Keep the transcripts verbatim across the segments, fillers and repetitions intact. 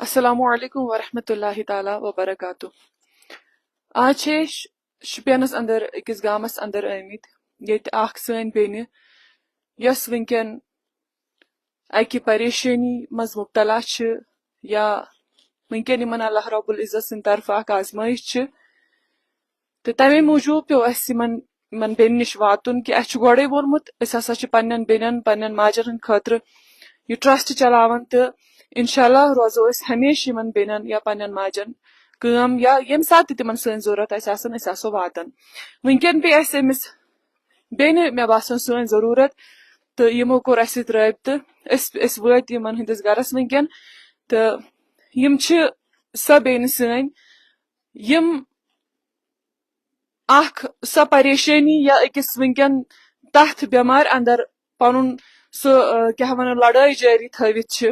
السلام علیکم ورحمۃ اللہ تعالیٰ وبرکاتہ۔ آز چھِ أسۍ شُپینَس اندر أکِس گامَس اندر آمٕتۍ، ییٚتہِ اکھ سٲنۍ بیٚنہِ، یۄس وٕنکیٚن اَکہِ پریشٲنی منٛز مُبتلا چھِ، یا وٕنکیٚن یِمن اللہ رب العزت سٕنٛدِ طرفہٕ اکھ آزمٲیش چھِ، تہٕ تَمے موٗجوٗب پیوٚو اَسہِ یِمن یِمن بیٚنہِ نِش واتُن کہِ اَسہِ چھُ گۄڈَے ووٚنمُت، أسۍ ہسا چھِ پننٮ۪ن بیٚنٮ۪ن، پننٮ۪ن ماجن ہٕنٛدِ خٲطرٕ یہِ ٹرسٹ چلاوان، تہٕ انشاءاللہ روزو أسۍ ہمیشہِ یِمن بیٚنٮ۪ن یا پننٮ۪ن ماجن کٲم، یا ییٚمہِ ساتہٕ تہِ تِمن سٲنۍ ضروٗرت آسہِ آسان، أسۍ آسو واتان۔ وٕنکیٚن پیٚیہِ اَسہِ أمِس بیٚنہِ، مےٚ باسان، سٲنۍ ضروٗرت، تہٕ یِمو کوٚر اَسہِ سۭتۍ رٲبطہٕ۔ أسۍ أسۍ وٲتۍ یِمن ہٕنٛدِس گرس وٕنکیٚن، تہٕ یِم چھِ سۄ بیٚنہِ سٲنۍ، یِم اکھ سۄ پریشٲنی یا أکِس وٕنکیٚن تتھ بٮ۪مارِ اندر پنُن سُہ، آ، کیاہ ونان، لڑٲے جٲری تھٲوِتھ چھِ،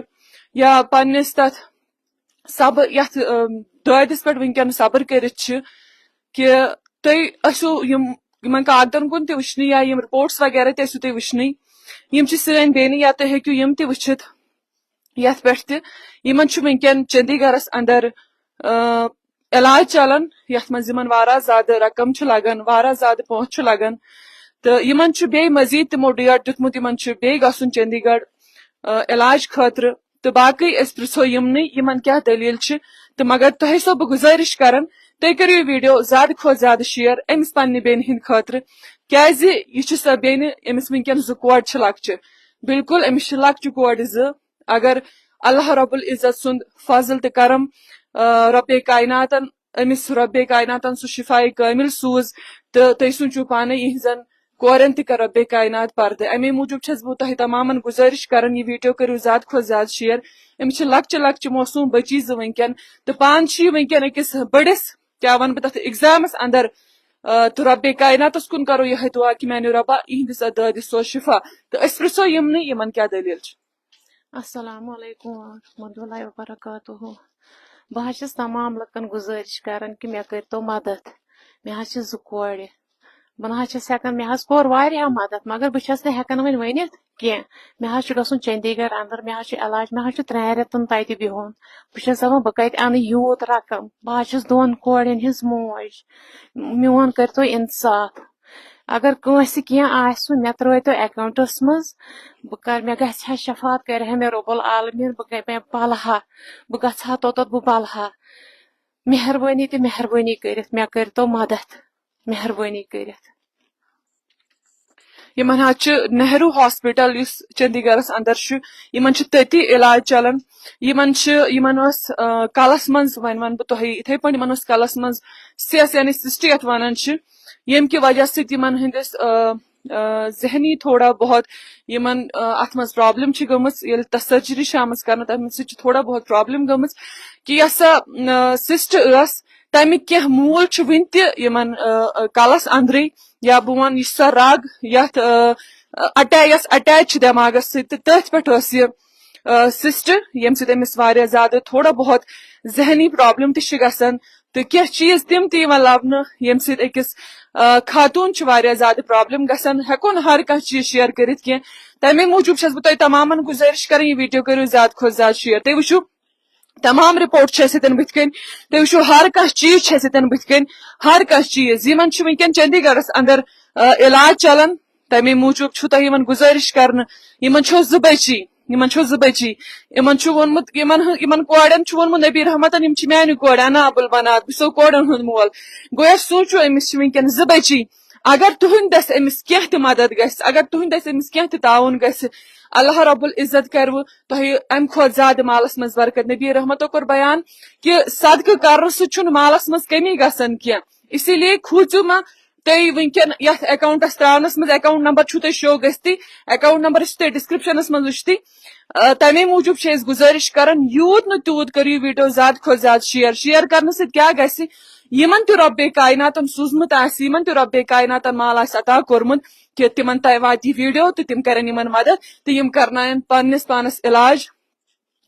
یا پننِس تتھ صبر، یتھ، آ، دٲدِس پٮ۪ٹھ وٕنکیٚن صبر کٔرِتھ چھِ، کہِ تُہۍ ٲسِو یِم یِمن کاغدن کُن تہِ وٕچھنٕے یا یِم رپورٹس وغیرہ تہِ ٲسِو تُہۍ وٕچھنٕے۔ یِم چھِ سٲنۍ بیٚنہِ، یا تُہۍ ہیٚکِو یِم تہِ وٕچھِتھ یتھ پٮ۪ٹھ تہِ۔ یِمن چھُ وٕنکیٚن چندی گڑھس اندر، آ، علاج چلان، یتھ منٛز یِمن واریاہ زیادٕ رقم چھُ لگان، واریاہ زیادٕ پونٛسہٕ چھُ لگان، تہٕ یِمن چھُ بیٚیہِ مزید تِمو ڈیٹ دیُتمُت، یِمن چھُ بیٚیہِ گژھُن چندی گڑھ، آ، علاج خٲطرٕ۔ تہٕ باقٕے أسۍ پرژھو یِمنٕے، یِمن کیٛاہ دٔلیٖل چھِ۔ تہٕ مگر تۄہہِ چھسو بہٕ گُزٲرِش کران، تُہۍ کٔرِو یہِ ویڈیو زیادٕ کھۄتہٕ زیادٕ شیئر أمِس پننہِ بیٚنہِ ہٕنٛدِ خٲطرٕ، کیازِ یہِ چھِ سۄ بیٚنہِ، أمِس وٕنکیٚن زٕ کورِ چھِ لۄکچہِ۔ بالکل، أمِس چھِ لۄکچہِ کورِ زٕ۔ اگر اللہ رب العزت سُنٛد فضل تہٕ کرم، آ، رب کائناتن، أمِس رب کائناتن سُہ شفاء کامل سوٗز، تہٕ تُہۍ سوٗنٛچِو پانے، یِہنٛزن کورٮ۪ن تہِ کر رب کائنات پردٕ۔ امے موٗجوٗب چھس بہٕ تۄہہِ تمامن گُزٲرِش کران، یہِ ویڈیو کٔرِو زیادٕ کھۄتہٕ زیادٕ شیئر۔ أمِس چھِ لۄکچہِ لۄکچہِ معصوٗم بچی زٕ وٕنکیٚن، تہٕ پانہٕ چھِ یہِ وٕنکیٚن أکِس بٔڑِس، کیٛاہ ونہٕ بہٕ تتھ، ایگزامس اندر، آ، تہٕ رب کائناتس کُن کرو یِہے دعا کہِ میانہِ رۄبا، یِہنٛدِس اتھ دٲدِس سوز شفا۔ تہٕ أسۍ پرژھو یِمنٕے، یِمن کیٛاہ دٔلیٖل چھِ۔ السلام علیکم ورحمۃ اللہ وبرکاتہ۔ بہٕ حظ چھَس تمام لُکن گُزٲرِش کران کہِ مےٚ کٔرۍتو مدد۔ مےٚ حظ چھِ زٕ کورِ۔ بہٕ نہ حظ چھَس ہٮ۪کان، مےٚ حظ کوٚر واریاہ مدد، مگر بہٕ چھَس نہٕ ہٮ۪کان وۄنۍ ؤنِتھ کینٛہہ۔ مےٚ حظ چھُ گژھُن چندی گڑھ اندر، مےٚ حظ چھُ علاج، مےٚ حظ چھُ ترٛٮ۪ن رٮ۪تن تَتہِ بِہُن۔ بہٕ چھَس دَپان، بہٕ کَتہِ اَنہٕ یوٗت رقم؟ بہٕ حظ چھَس دۄن کورٮ۪ن ہٕنٛز موج۔ میون کٔرۍتو انصاف۔ اگر کٲنٛسہِ کینٛہہ آسہِ، مےٚ ترٛٲیتو اکاونٹس منٛز۔ بہٕ کر، مےٚ گژھِ ہا شفاعت، کرِ ہا مےٚ رب العالمین، بہٕ گٔے، مےٚ بلہٕ ہا، بہٕ گژھٕ ہا توٚتتھ، بہٕ بلہٕ ہا۔ مہربٲنی تہٕ مہربٲنی کٔرِتھ مےٚ کٔرۍتو مدد، مہربٲنی کٔرِتھ۔ یِمن حظ چھُ نہروٗ ہاسپٹل، یُس چندی گڑھس اندر چھُ، یِمن چھُ تٔتی علاج چلان۔ یِمن چھِ، یِمن اوس، آ، کلس منٛز، وۄنۍ ونہٕ بہٕ تۄہہِ یِتھے پٲٹھۍ، یِمن اوس کلس منٛز سیس، یعنی سسٹ یتھ ونان چھِ، ییٚمہِ کہِ وجہ سۭتۍ یِمن ہٕنٛدِس، آ، آ، ذہنی تھوڑا بہت یِمن، آ، اتھ منٛز پرابلم چھِ گٔمٕژ۔ ییٚلہِ تتھ سرجری چھِ آمٕژ کرنہٕ، تتھ منٛز سۭتۍ چھِ تھوڑا بہت پرابلم گٔمٕژ کہِ یۄس سۄ، آ، سسٹ ٲس، تمیُک کینٛہہ موٗل چھُ وٕنہِ تہِ یِمن، آ، آ، کلس اندرٕے، یا بہٕ ونہٕ، یہِ چھِ سۄ رگ یتھ، آ، آ، اٹیچ، یۄس اٹیچ چھِ دٮ۪ماغس سۭتۍ، تہٕ تٔتھۍ پٮ۪ٹھ ٲس یہِ، آ، سسٹ، ییٚمہِ سۭتۍ أمِس واریاہ زیادٕ تھوڑا بہت ذہنی پرابلم تہِ چھِ گژھان، تہٕ کینٛہہ چیٖز تِم تہِ یِوان لبنہٕ، ییٚمہِ سۭتۍ أکِس، آ، خاتوٗن چھُ واریاہ زیادٕ پرابلم گژھان۔ ہٮ۪کو نہٕ ہر کانٛہہ چیٖز شیئر کٔرِتھ کینٛہہ، تمے موٗجوٗب چھس بہٕ تۄہہِ تمامن گُزٲرِش کران، یہِ ویڈیو کٔرِو زیادٕ کھۄتہٕ زیادٕ شیئر۔ تُہۍ وٕچھِو، تمام رپورٹ چھِ اَسہِ ییٚتٮ۪ن بٕتھِ کَنۍ۔ تُہۍ وٕچھِو، ہر کانٛہہ چیٖز چھِ اَسہِ ییٚتٮ۪ن بٕتھِ کَنۍ، ہر کانٛہہ چیٖز۔ یِمن چھُ وٕنکیٚن چندی گڑھس اندر، آ، علاج چلان، تَمے موٗجوٗب چھُ تۄہہِ یِمن گُزٲرِش کرنہٕ۔ یِمن چھو زٕ بچی، یِمن چھو زٕ بچی۔ یِمن چھُ ووٚنمُت، یِمن ہٕن-، یِمن کورٮ۪ن چھُ ووٚنمُت نبی رحمتن، یِم چھِ میانہِ کورِ، انا ابو البنات، بہٕ چھُسو کورٮ۪ن ہُنٛد مول۔ گویا سوٗنٛچِو، أمِس چھِ وٕنکیٚن زٕ بچی۔ اگر تُہنٛدِ دٔسۍ أمِس کینٛہہ تہِ مدد گژھِ، اگر تُہنٛدِ دٔسۍ أمِس کینٛہہ تہِ تعاوُن گژھِ، اللہ رب العزت کرِ وٕ تۄہہِ امہِ کھۄتہٕ زیادٕ مالس منٛز برکت۔ نبی رحمتو کوٚر بیان کہِ صدقہٕ کرنہٕ سۭتۍ چھُنہٕ مالس منٛز کمی گژھان کینٛہہ، اسی لیے کھوٗژِو مہ تُہۍ وٕنکیٚن یتھ اکاؤنٹس تراونس منٛز۔ اکاؤنٹ نمبر چھُو تۄہہِ شو گٔژھتٕے، اکاؤنٹ نمبر چھُ تۄہہِ ڈسکرپشنس منٛز وٕچھتٕے۔ آ، تمے موٗجوٗب چھِ أسۍ گُزٲرِش کران، یوٗت نہٕ تیوٗت کٔرِو یہِ ویڈیو زیادٕ کھۄتہٕ زیادٕ شیئر۔ شیئر کرنہٕ سۭتۍ کیٛاہ گژھِ؟ یِمن تہِ رۄبے کائناتن سوٗزمُت آسہِ، یِمن تہِ رۄبے کائناتن مال آسہِ عطا کوٚرمُت، کہِ تِمن تام واتہِ یہِ ویڈیو تہٕ تِم کرن یِمن مدد تہٕ یِم کرناون پننِس پانس علاج،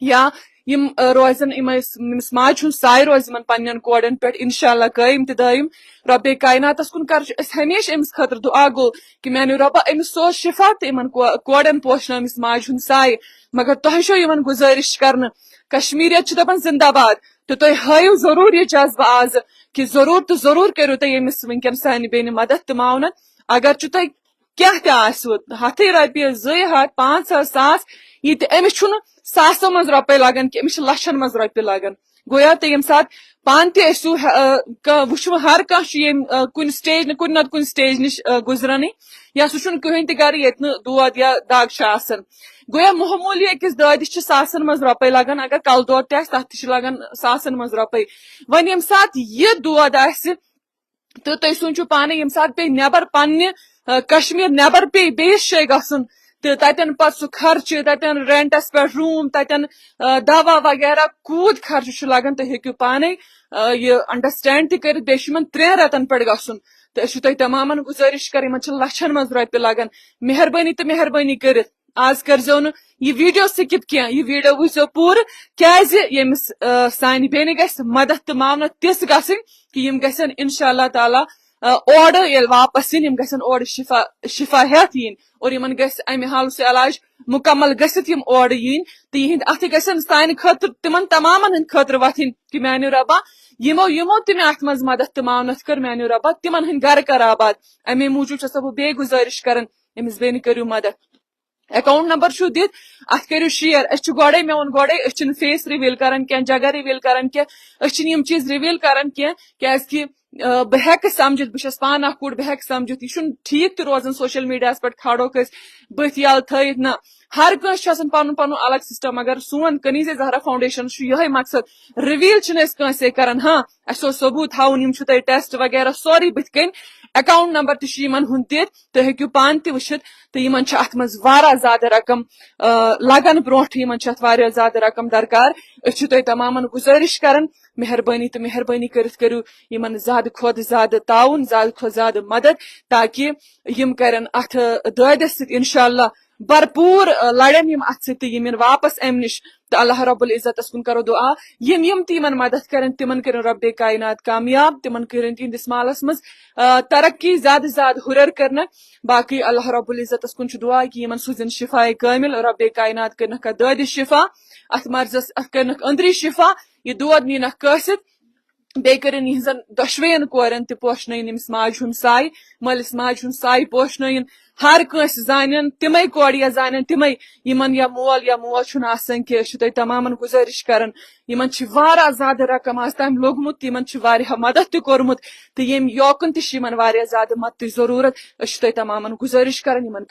یا یِم، آ، روزن، یِم ٲسۍ، ییٚمِس ماجہِ ہُنٛد سایہِ روزِ یِمن پننٮ۪ن کورٮ۪ن پٮ۪ٹھ انشاءاللہ قٲیِم تہٕ دٲیِم۔ رۄبے کائناتس کُن کر چھُ أسۍ ہمیشہِ أمِس خٲطرٕ دُعا گوٚو کہِ میانہِ رۄبا، أمِس سوز شفا تہٕ یِمن کو-، کورٮ۪ن پوشنٲو أمِس ماجہِ ہُنٛد سایہِ۔ مگر تۄہہِ چھو یِمن گُزٲرِش کرنہٕ، کشمیریت چھِ دپان زندہ باد۔ تہٕ تُہۍ ہٲیِو ضروٗر یہِ جذبہٕ آز کہِ ضروٗر تہٕ ضروٗر کٔرِو تُہۍ ییٚمِس وٕنکیٚن سانہِ بیٚنہِ مدد تہٕ معاونت۔ اگر چھُ تۄہہِ کینٛہہ تہِ آسِوٕ، ہتھٕے رۄپیہِ، زٕے ہتھ، پانٛژھ ہتھ، ساس، یہِ تہِ، أمِس چھُنہٕ ساسو منٛز رۄپے لگان کینٛہہ، أمِس چھِ لچھن منٛز رۄپیہِ لگان۔ گویا تُہۍ ییٚمہِ ساتہٕ پانہٕ تہِ ٲسِو، ہ-، ٲ، ک-، وٕچھِو، ہر کانٛہہ چھُ ییٚمہِ، ٲ، کُنہِ سٹیج نہٕ، کُنہِ نتہٕ کُنہِ سٹیج نِش، ٲ، گُزرانٕے۔ یا سُہ چھُنہٕ کٕہٕنۍ تہِ گرٕ ییٚتہِ نہٕ دود یا دگ چھِ آسان۔ گویا معموٗلی أکِس دٲدِس چھِ ساسن منٛز رۄپے لگان، اگر کلہٕ دود تہِ آسہِ، تتھ تہِ چھِ لگان ساسن منٛز رۄپے۔ وۄنۍ ییٚمہِ ساتہٕ یہِ دود آسہِ، تہٕ تُہۍ سوٗنٛچِو پانَے، ییٚمہِ ساتہٕ پیٚیہِ نٮ۪بر پننہِ، آ، کشمیر نٮ۪بر پیٚیہِ بیٚیِس جایہِ گژھُن، تہٕ تتٮ۪ن پتہٕ سُہ خرچہٕ، تتٮ۪ن رینٹس پٮ۪ٹھ روٗم، تتٮ۪ن، آ، دوا وغیرہ، کوٗت خرچہٕ چھُ لگان، تُہۍ ہیٚکِو پانے، آ، یہِ انڈرسٹینڈ تہِ کٔرِتھ۔ بیٚیہِ چھُ یِمن ترٛٮ۪ن رٮ۪تن پٮ۪ٹھ گژھُن، تہٕ أسۍ چھِ تۄہہِ تمامن گُزٲرِش کران، یِمن چھِ لچھن منٛز رۄپیہِ لگان۔ مہربٲنی تہٕ مہربٲنی کٔرِتھ آز کٔرزیو نہٕ یہِ ویڈیو سکپ کینٛہہ، یہِ ویڈیو وٕچھزیو پوٗرٕ، کیازِ ییٚمِس، آ، سانہِ بیٚنہِ گژھِ مدد تہٕ معاونت تِژھ گژھٕنۍ کہِ یِم گژھن انشاء اللہ تعالیٰ، آ، اورٕ ییٚلہِ واپس یِن، یِم گژھن اورٕ شفا، شفا ہٮ۪تھ یِنۍ، اور یِمن گژھِ امہِ حالہٕ سُہ علاج مکمل گٔژھِتھ یِم اورٕ یِنۍ، تہٕ یِہنٛدۍ اتھٕ گژھن سانہِ خٲطرٕ، تِمن تمامن ہٕنٛدِ خٲطرٕ وۄتھٕنۍ کہِ میانیو رۄبا، یِمو، یِمو تہِ مےٚ اتھ منٛز مدد تہٕ معاونت کٔر، میانیو رۄبا، تِمن ہٕنٛدۍ گرٕ کر آباد۔ امے موٗجوٗب چھسو بہٕ بیٚیہِ گُزٲرِش کران، أمِس بیٚنہِ کٔرِو مدد۔ اکاؤنٹ نمبر چھُو دِتھ، اتھ کٔرِو شیئر۔ أسۍ چھِ گۄڈے، مےٚ ووٚن گۄڈے، أسۍ چھِنہٕ فیس ریویل کران کینٛہہ، جگہ ریویل کران کینٛہہ، أسۍ چھِنہٕ یِم چیٖز ریویل کران کینٛہہ، کیازِ کہِ، آ، بہٕ ہٮ۪کہٕ سمجھِتھ، بہٕ چھَس پانہٕ اکھ کوٗر، بہٕ ہٮ۪کہٕ سمجھِتھ، یہِ چھُنہٕ ٹھیٖک تہِ روزان سوشل میڈیاہَس پٮ۪ٹھ کھالوکھ أسۍ بٕتھۍ یَلہٕ تھٲیِتھ۔ نہ، ہر کٲنٛسہِ چھُ آسان پنُن پنُن الگ سسٹم، مگر سون کنیز زہرا فاؤنڈیشن چھُ یِہوٚے مقصد، ریویل چھِنہٕ أسۍ کٲنٛسے کران۔ ہاں، اَسہِ اوس ثبوٗت تھاوُن، یِم چھِو تۄہہِ ٹیسٹ وغیرہ سورُے بٕتھِ کَنۍ، اکاؤنٹ نمبر تہِ چھُ یِمن ہُنٛد دِتھ، تُہۍ ہیٚکِو پانہٕ تہِ وٕچھِتھ۔ تہٕ یِمن چھِ اتھ منٛز واریاہ زیادٕ رقم، آ، لگان برونٛٹھ، یِمن چھِ اتھ واریاہ زیادٕ رقم درکار۔ أسۍ چھِ تۄہہِ تمامن گُزٲرِش کران، مہربٲنی تہٕ مہربٲنی کٔرِتھ کٔرِو یِمن زیادٕ کھۄتہٕ زیادٕ تعاوُن، زیادٕ کھۄتہٕ زیادٕ مدد، تاکہِ یِم کرن اتھ دٲدِس سۭتۍ انشاءاللہ بھرپوٗر، آ، لڑن یِم اتھ سۭتۍ تہٕ یِم یِن واپس امہِ نِش۔ تہٕ اللہ رب العزتس کُن کرو دعا، یِم، یِم تہِ یِمن مدد کرن، تِمن کٔرِن رب کائنات کامیاب، تِمن کٔرِن تِہنٛدِس مالس منٛز، آ، ترقی زیادٕ زیادٕ ہُرٮ۪ر کرنہٕ۔ باقٕے اللہ رب العزتس کُن چھُ دعا کہِ یِمن سوٗزِن شفاء کامل، رب کائنات کٔرنکھ اتھ دٲدِس شفا، اتھ مرضس، اتھ کٔرنکھ أنٛدری شفا، یہِ دود نِنکھ کٲسِتھ۔ بیٚیہِ کٔرِن یِہنٛزن دۄشوٕیَن کورٮ۪ن تہِ پوشنٲیِن أمِس ماجہِ ہُنٛد سایہِ، مٲلِس ماجہِ ہُنٛد سایہِ پوشنٲیِن۔ ہر کٲنٛسہِ زانن تِمے کورِ یا زانن تِمے، یِمن یا مول یا موج چھُنہٕ آسان کینٛہہ۔ أسۍ چھِ تۄہہِ تمامن گُزٲرِش کران، یِمن چھِ واریاہ زیادٕ رقم آز تام لوٚگمُت، یِمن چھِ واریاہ مدد تہِ کوٚرمُت، تہٕ ییٚمہِ یوکُن تہِ چھِ یِمن واریاہ زیادٕ مدتٕچ ضروٗرت۔ أسۍ چھِ تۄہہِ تمامن گُزٲرِش کران، یِمن